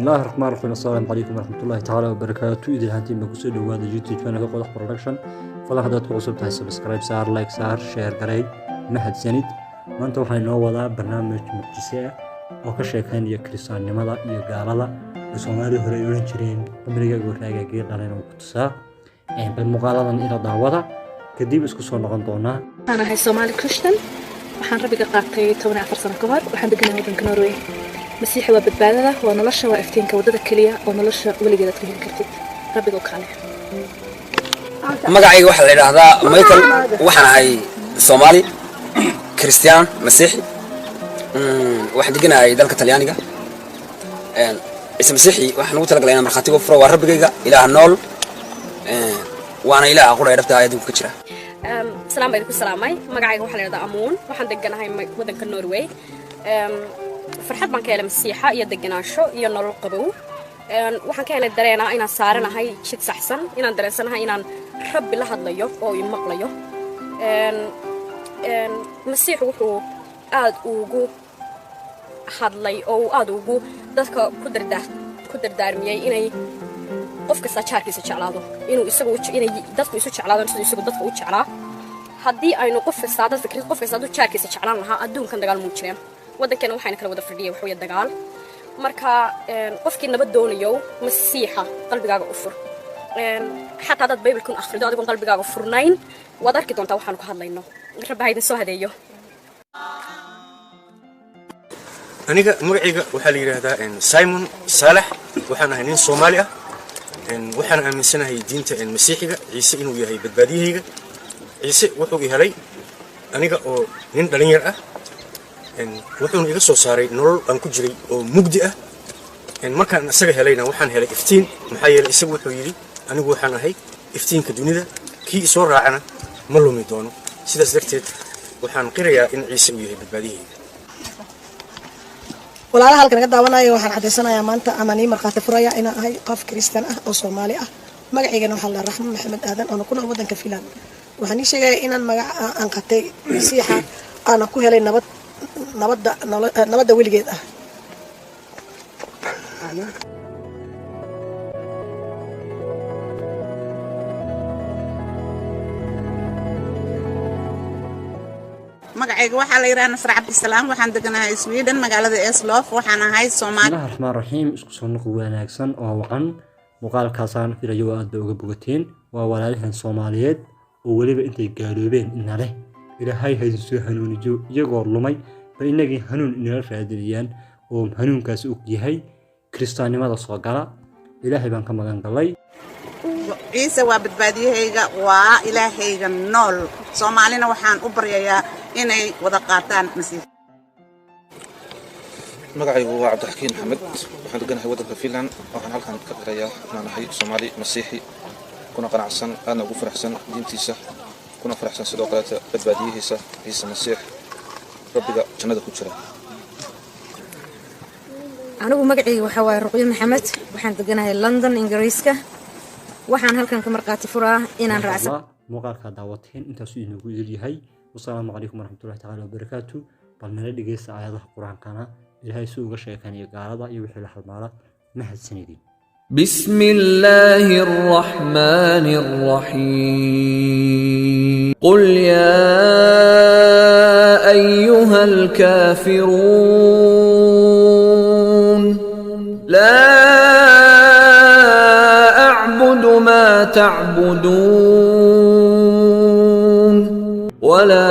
Bismillaahi raxmaan raxiim. Assalaamu calaykum waraxmatullaahi tacaala wabarakaatu. Idil hantiin baa kusoo dhawaada YouTube channelka Qodax Production. Fadlan haddaad ku cusub tahay, subscribe saar, like saar, share garay. Mahadsanid. Maanta waxaa inoo wadaa barnaamij mucjise ah oo ka sheekeynaya kiristaannimada iyo gaalada ee Soomaaliya hore ay oran jireen cimrigaaga waraaga geel dhalan uu ku tusaa. Bal muuqaaladan ila daawada, kadib isku soo noqon doonaa. Waxaan ahay Soomaali Christian. Waxaan Rabbiga qaatay 14 sano ka hor. Waxaan deganahay waddanka Norway. Masiixa waa badbaadada, waa nolosha, waa iftiinka, waddada keliya oo nolosha weligeed aad ku heli kartid. Rabbiga u kaale. Magacayga waxaa la yidhaahdaa Michael. Waxaan ahay Soomaali Kiristiyaan Masiixi. Waxaan deganahay dalka Talyaaniga. Ciise Masiixi waxaan ugu talagalay inaan markhaatiga u furo. Waa Rabbigayga, Ilaah nool, waana Ilaaha qura ee dhabta adduunka ka jira. Salaam baa idinku salaamay. Magacayga waxaa la yidhahdaa Amuun. Waxaan deganahay waddanka Norway. Farxad baan ka helay Masiixa iyo deganaansho iyo nolol qabow. Waxaan ka helay dareenaa inaan saaranahay jid saxsan, inaan dareensanahay inaan Rabbi la hadlayo oo i maqlayo. Masiixu wuxuu aad ugu hadlay oo uu aad ugu dadka ku dardaarmiyey inay qof kasta jaarkiisa jeclaado, inuu isagu inay dadku isu jeclaadaan siduu isagu dadka u jeclaa. Haddii aynu qof kasta dad fikrid, qof kasta hadduu jaarkiisa jeclaan lahaa, adduunkan dagaal muu jireen. Waddankeena waxayna kala wada fadhiyay waxa weeye dagaal. Marka qofkii nabad doonayo, Masiixa qalbigaaga u fur. Xataa haddaad Baybalkan akhrido adigoon qalbigaaga furnayn, waad arki doontaa waxaanu ka hadlayno. Rabbi ha idin soo hadeeyo. Aniga magacayga waxaa la yidhaahdaa Simon Saalax. Waxaan ahay nin Soomaali ah. Waxaan aaminsanahay diinta Masiixiga, Ciise inuu yahay badbaadiyahayga. Ciise wuxuu i helay aniga oo nin dhalinyar ah, wuxuuna iga soo saaray nolol aan ku jiray oo mugdi ah. Markaan isaga helayna waxaan helay iftiin, maxaa yeelay isagu wuxuu yidhi: "Anigu waxaan ahay iftiinka dunida, kii isoo raacana ma lumi doono." Sidaas darteed waxaan qirayaa in Ciise uu yahay badbaadiyahayga. Walaalaha halkan naga daawanayo, waxaan caddaysanayaa maanta ama nii markhaati furaya inaan ahay qof Kristan ah oo Soomaali ah. Magacaygana waxaa la Raxmo Maxamed Aadan, oona ku nool waddanka Finland. Waxaan ii sheegaya inaan magaca aan qatay Masiixa aana ku helay nabad, nabadda, nabadda weligeed ah. Magacayga waxaa la yidhaha Nasr Cabdisalaam. Waxaan deganahay Sweden, magaalada Eslof. Waxaan ahay Soomaali. Bismillahi raxmaan raxiim. Isku soo noqod wanaagsan oo wacan. Muuqaalkaasaan filayo waa aad bay uga bogateen. Waa walaalahan Soomaaliyeed oo weliba intay gaaloobeen ina leh Ilaahay ha idin soo hanuuniyo, iyagoo lumay ba inagii hanuun inala raadinayaan oo hanuunkaasi og yahay kiristaannimada soo gala. Ilaahay baan ka magan galay. Ciise waa badbaadiyahayga, waa Ilaahayga nool. Soomaalina waxaan u baryayaa inay wada qaataan Masiix. Magacaygu waa Cabdixakiin Maxamed. Waxaan deganahay waddanka Finland. Waxaan halkan ka qirayaa inaan ahay Soomaali Masiixi, kuna qanacsan, aadna ugu faraxsan diintiisa, kuna faraxsan sidoo kaleeta badbaadiyihiisa Ciise Masiix, Rabbiga jannada ku jira. Anigu magacayga waxaa waaye Ruqyo Maxamed. Waxaan deganahay London, Ingiriiska. Waxaan halkan ka markhaati furaa inaan Masha raacsan Allah, muuqaalkaa daawateen intaasuu inoogu idil yahay. Wasalaamu calaykum waraxmatullahi tacaala wabarakaatu. Bal nala dhegeysta aayadaha Qur-aankana, Ilaahay si uga sheekanayo gaalada iyo wixii la halmaala. Mahadsanidin. بسم الله الرحمن الرحيم. قل يا ايها الكافرون، لا اعبد ما تعبدون، ولا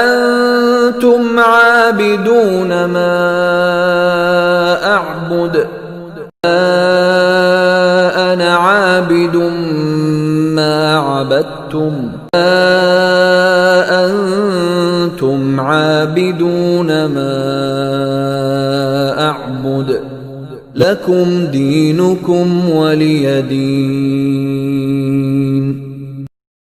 انتم عابدون ما اعبد، انا عابد ما عبدتم، انتم عابدون ما اعبد، لكم دينكم ولي دين.